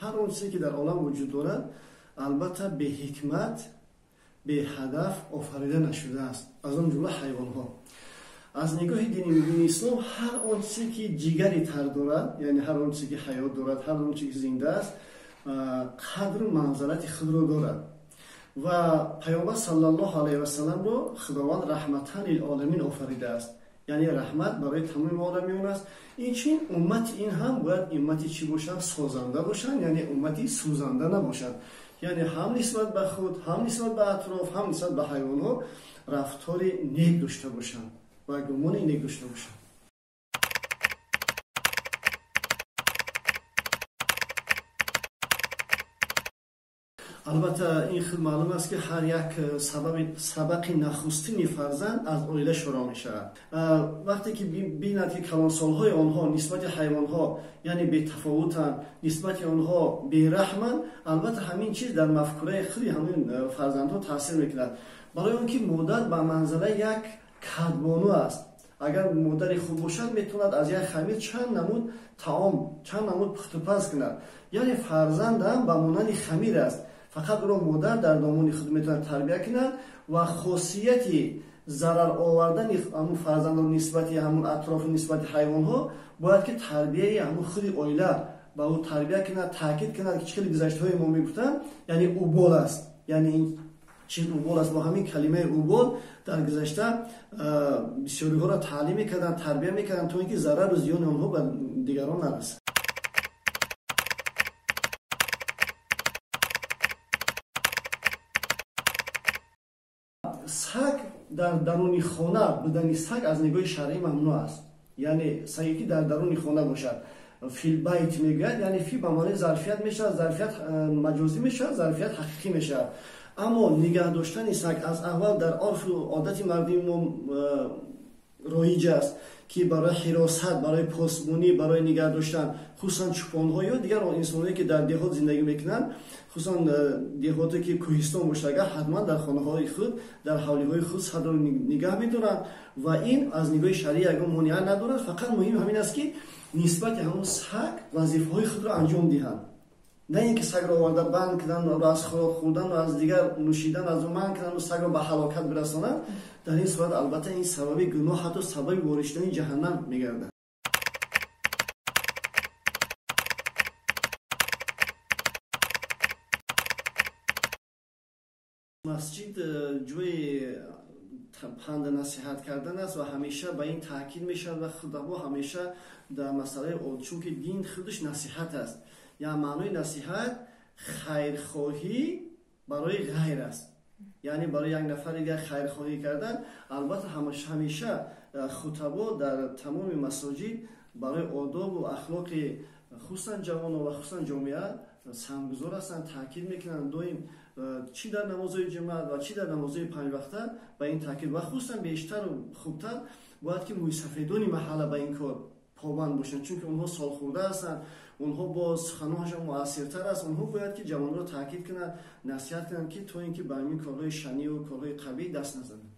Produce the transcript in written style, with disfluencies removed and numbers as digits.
Ҳар он чизе ки дар олам вуҷуд дорад, албатта беҳикмат, беҳадаф офарида нашудааст, аз он ҷумла ҳайвонҳо. Аз нигоҳи дини мубини ислом ҳар он чизе ки ҷигари тар дорад, яъне ҳар он чизе ки ҳаёт дорад, ҳар он чизе ки зинда аст, қадру манзалати худро дорад. Ва Паёмбар саллаллоҳу алайҳи васалламро Худованд раҳматан лилоламин офаридааст, яъне раҳмат барои тамоми оламиён аст. Инчунин уммати ин ҳам бояд уммати чӣ бошанд? Созанда бошанд, яъне уммати сӯзанда набошанд. Яъне ҳам нисбат ба худ, ҳам нисбат ба атроф, ҳам нисбат ба ҳайвонҳо рафтори нек дошта бошанд ва гумони нек дошта бошанд. Албатта ин худ маълум аст, ки ҳар як сабақи нахустини фарзанд аз оила шурӯъ мешавад. Вақте ки бинад, ки калонсолҳои онҳо нисбати ҳайвонҳо, яъне бетафовутанд, нисбати онҳо бераҳманд, албатта ҳамин чиз дар мафкураи худи ҳамин фарзандҳо таъсир мекунад. Барои он ки модар ба манзалаи як кадбону аст. Агар модари хуб бошад, метавонад аз як хамир чанд намуд таом, чанд намуд пухтупаз кунад. Яъне фарзандам ба монанди хамир аст. Фақат ӯро модар дар домони худ метавонад тарбия кунад ва хосияти зарар овардани ҳамун фарзандон нисбати ҳамун атрофу нисбати ҳайвонҳо бояд ки тарбияи ҳамун худи оила ба ӯ тарбия кунад, таъкид кунад, ки чӣ хеле гузаштаҳои мо мегуфтанд, яъне убол аст. Яъне ин чиз убол аст. Бо ҳамин калимаи убол дар гузашта бисёриҳоро таълим мекарданд, тарбия мекарданд, то ин ки зарару зиёни онҳо ба дигарон нарасад. Саг дар даруни хона будани саг аз нигоҳи шаръӣ мамнӯъ аст. Яъне саге ки дар даруни хона бошад, филбайт мегӯяд, яъне фи ба маънои зарфият мешавад, зарфият маҷозӣ мешавад, зарфият ҳақиқӣ мешавад. Аммо нигаҳ доштани саг аз аввал дар орфу одати мардуми мо роиҷ аст, ки барои ҳиросат, барои посбонӣ, барои нигаҳ доштан, хусусан чӯпонҳо ё дигар инсонҳое ки дар деҳот зиндагӣ мекунанд, хусусан деҳоте ки кӯҳистон бошад, агар ҳатман дар хонаҳои худ, дар ҳавлиҳои худ сагро нигаҳ медоранд ва ин аз нигоҳи шаръӣ ягон монеа надорад. Фақат муҳим ҳамин аст, ки нисбати ҳамон саг вазифаҳои худро анҷом диҳанд, на ин ки сагро оварда банд кунанд, аз хӯрок хӯрдан ва аз дигар нӯшидан аз ӯ манъ кунанд ва сагро ба ҳалокат бирасонанд. Дар ин сурат албатта ин сабаби гуноҳ, ҳатто сабаби ворид шудани ҷаҳаннам мегардад. Масҷид ҷои панда насиҳат кардан аст ва ҳамеша ба ин таъкид мешавад ва худабо ҳамеша дар масъалаи, чунки дин худаш насиҳат аст. Яъне маънои насиҳат хайрхоҳӣ барои ғайр аст. Яъне барои як нафари дигар хайрхоҳӣ кардан. Албатта ҳамеша хутабо дар тамоми масоҷид барои одобу ахлоқи хусусан ҷавонон ва хусусан ҷомеа саҳмгузор ҳастанд, таъкид мекунанд доим, чӣ дар намозҳои ҷамоат ва чӣ дар намозҳои панҷвақта ба ин таъкид, ва хусусан бештару хубтар бояд ки мӯйсафедони маҳалла ба ин кор побанд бошанд, чунки онҳо солхӯрда ҳастанд, онҳо бо суханҳояшон муассиртар аст. Онҳо бояд ки ҷавонро таъкид кунанд, насиҳат кунанд, ки то ин ки ба ҳамин корҳои шанию корҳои қабиҳ даст назананд.